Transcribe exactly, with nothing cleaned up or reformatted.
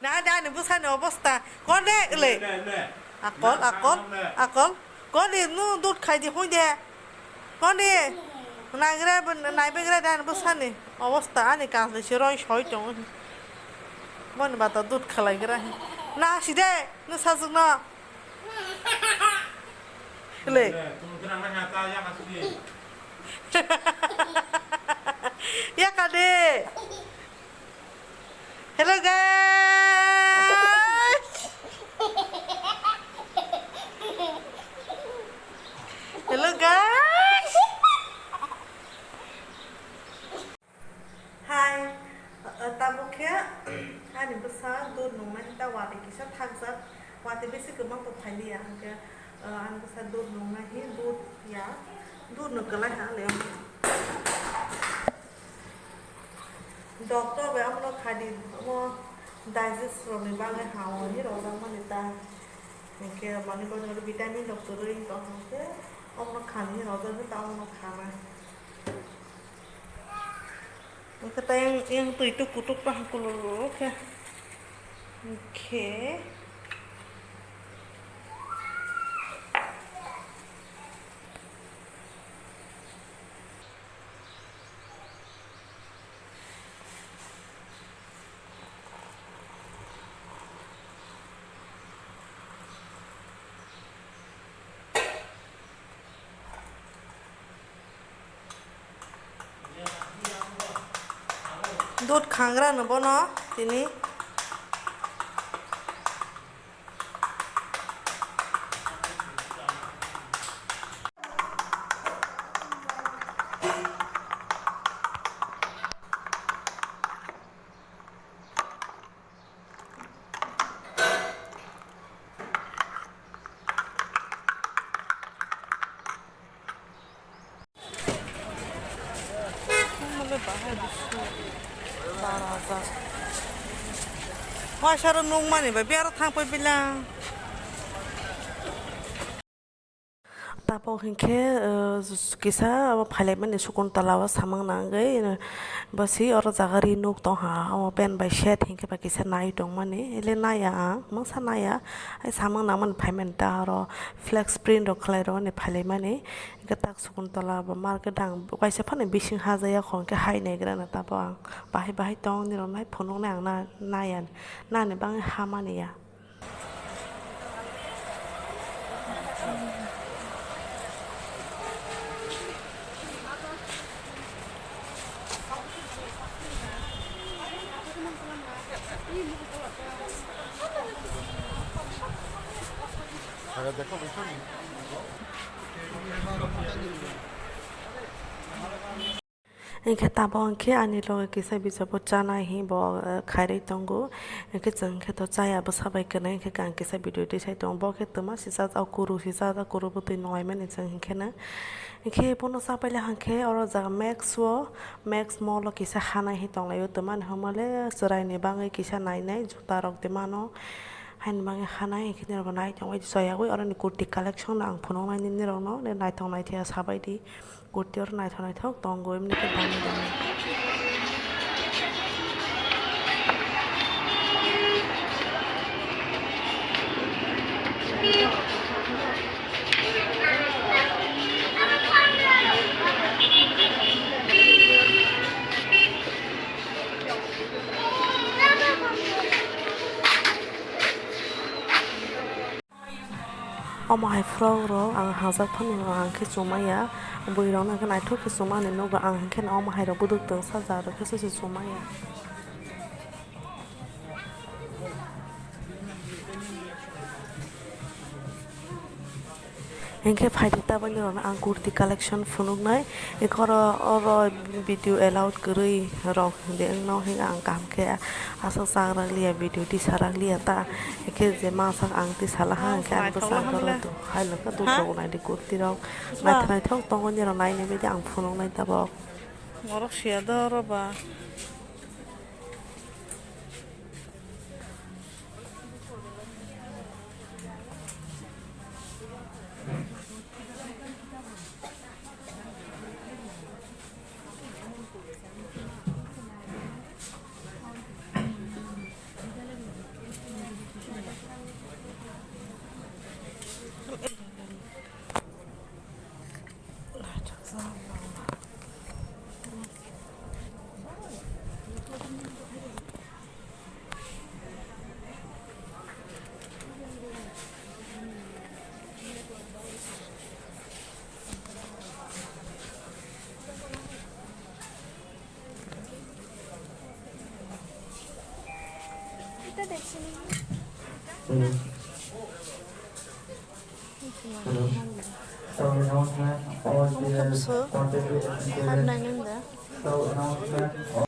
Na de ani bwsani obosta. Kone le. Akol, akol, akol. Kone nu dut khai di hoi de. Kone. Naigra, naibegra de ani bwsani obosta. Ani kasle si roi soi tongo. Boni bata dut khalai gra. Na si de. Nu sajwk no. Le. Yaka de. Hello guys. Hello guys. Hi, uh, tabuk khe ani bwsa dud nungmani ta watwi kisa thakjak, watwi bisi kwbang tong phailiya, hwnkhe, uh, ani bwsa dud nungmani dud ya, dud no kwlai ha le. Doctor bai omono khadi, omo digest rokni bagwi ha o hinwi rwjakmani ta, hwnkhe mani bagwi vitamin rok kwrwi tong hwnkhe omono khani hinwi rwjakgwi ta omono khana. Hwnkhe tei yang, yang twi tuk kutuk tong kuluk khe. Hwnkhe. Dud khangra no bono tini. Waisaro nukmani bai biaro thangpai bilang. Tabok hinkhe, uh, kisa abo phailaimani Sukuntala o samung nangwi, uh, bwswi oro jaga ri nuk tongha, omo pen bai shed hinkhe ba kisa nai tongmani, ele naiya ang, mungsa naiya, ai samung nangmani phaimani ta oro flex print rok khlai rwmani phailaimani, hinkhe tak Sukuntala bo market ang kaisa phano bising hajaya kho hinkhe hai naigra na tabok ang, bahai bahai tong nirok nai phunuknai ang na naiya, nani bangwi hamani ya. Hinkhe tabok hinkhe ani loge kisa bijabo chanai hi bo, eh, khairwi tongo. Hinkhe chwng hinkhe to chaya bwsa bai kwrwng hinkhe ang kisa video tisai tongo. Bo khe twma sijak, o kuru sijak, o kuru bwtwi nunglaimani chwng hinkhe no. Hinkhe bono chapaila hinkhe oro jaga Max o, Max mall o kisa hanai hi tonglaio. Twmani hwnmale chwraini bagwi kisa nainai juta rok de mano. Haini bagwi hanai hinkhe nirok bo nai tongbai chayagwi oroni kurti collection no ang phunuknai nini rokno naithok naithok sabaidi. Kurti oro naithok naithok tongo, emni khe dami dami. Omo hai frok rok ang hajak phano ang khe chumaya, bwrwi rok no khe naithok khe chumani nugo ang, hinkhe omo hai rok bwdwk twngsa ja rok khe se se chumaya. Hinkhe phaidi taboni rok no ang kurti collection phunuknai, hinkhe oro oro video allowed kwrwi rok. De wngno hwnwi ang kaham khe aswk chak rak liya, video tisa rak liya ta. Hinkhe je masa ang tisa laha, hinkhe ang bwsa borok hai lokha duk rok naidi kurti rok. Naithok naithok tongo, nirok naina bagwi ang phunuknai tabok. Norok siya do oro ba. Hello. So announcement, all players, contact with the parents. So announcement.